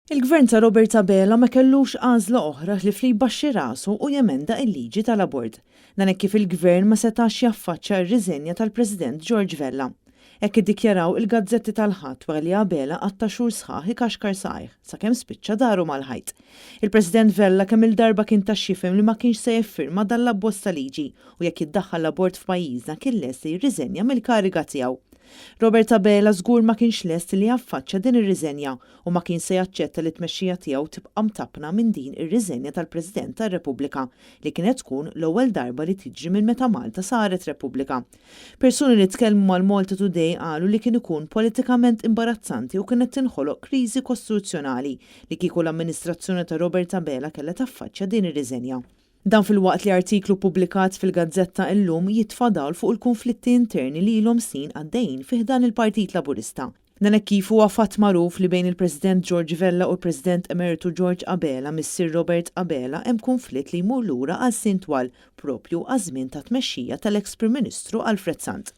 Il-Gvern ta' Robert Abela ma kellux għażla oħra ħlief li jbaxxi rasu u jemenda il-liġi tal-abort. Dan hekk kif il-Gvern ma setax jaffaċċja r-riżenja tal-President George Vella. Hekk iddikjaraw il-gazzetti tal-Ħadd wara li Abela qatta' xhur sħaħ ikaxkar saqajh sakemm spiċċa dahru mal-ħajt. Il-President Vella kemm il-darba kien ta x'jifhem li ma kienx se jiffirma dan l-abbozz ta' liġi u jekk jiddaħħal l-abort f'pajjiżna kien lest li jirriżenja mill-kariga tiegħu. Robert Abela żgur ma kienx lest li jaffaċċja din ir-riżenja u ma kien se jaċċetta li t-tmexxija tiegħu tibqa' mtappna minn din ir-riżenja tal-President tar-Repubblika li kienet tkun l-ewwel darba li tiġri minn meta Malta saret Repubblika. Persuni li tkellmu mal-Malta Today qalu li kien ikun politikament imbarazzanti u kienet tinħoloq kriżi kostituzzjonali li kieku l-amministrazzjoni ta' Robert Abela kellha taffaċċja din ir-riżenja. Dan filwaqt li artiklu ppubblikat fil-gazzetta Illum jitfa' dawl fuq il-kunflitti interni li ilhom snin għaddejjin fi ħdan il-Partit Laburista. Dan hekk kif huwa fatt magħruf li bejn il-President George Vella u l-President Emeritu George Abela, missier Robert Abela, hemm kunflitt li jmur lura għal snin twal, proprju għaż-żmien tat-tmexxija tal-eks Prim Ministru Alfred Sant.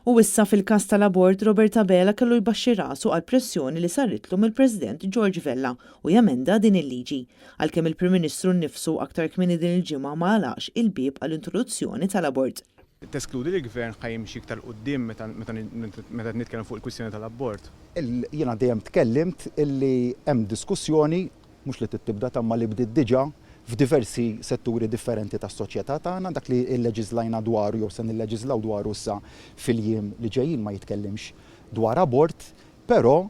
U issa fil-każ tal-abort, Robert Abela kellu jbaxxi rasu għall-pressjoni li saritlu mill-President George Vella u jemenda din il-liġi. Għalkemm il-Prim Ministru nnifsu aktar kmieni din il-ġimgħa ma għalaqx il-bieb għall-introduzzjoni tal-abort. Teskludi li l-Gvern ħa jimxi iktar 'l quddiem meta meta meta qed nitkellmu fuq il-kwistjoni tal-abort? Jiena dejjem tkellimt illi hemm diskussjoni, mhux li trid tibda ta' imma li bdiet diġà f'diversi setturi differenti tas-soċjetà tagħna. Dak li lleġiżlajna dwaru jew se nilleġiżlaw dwaru issa fil-jiem li ġejjin ma jitkellimx dwar abort, però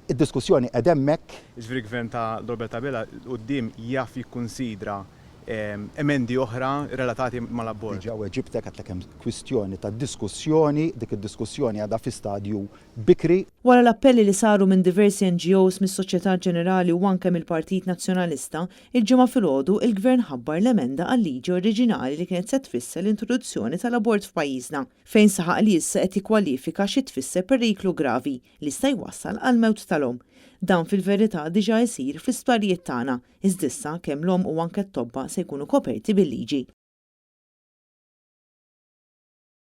id-diskussjoni qiegħda hemmhekk. Jiġifieri gvern ta' Robert Abela 'l quddiem jaf jikkunsidra emendi oħra relatati mal-abort. Diġà weġibtek, għedtlek hemm kwistjoni ta' diskussjoni, dik id-diskussjoni għadha fi stadju bikri. Wara l-appelli li saru minn diversi NGOs, mis-soċjetà ġenerali u anke mill-Partit Nazzjonalista, il-Ġimgħa filgħodu il-Gvern ħabbar l-emenda għal-liġi oriġinali li kienet se tfisser l-introduzzjoni tal-abort f'pajjiżna, fejn saħaq li issa qed jikkwalifika xi tfisser periklu gravi li jista' jwassal għall-mewt tal-omm. Dan fil-verità diġà jsir fl-isptarijiet tagħna, iżda issa kemm l-omm u anke t-tobba se jkunu koperti bil-liġi.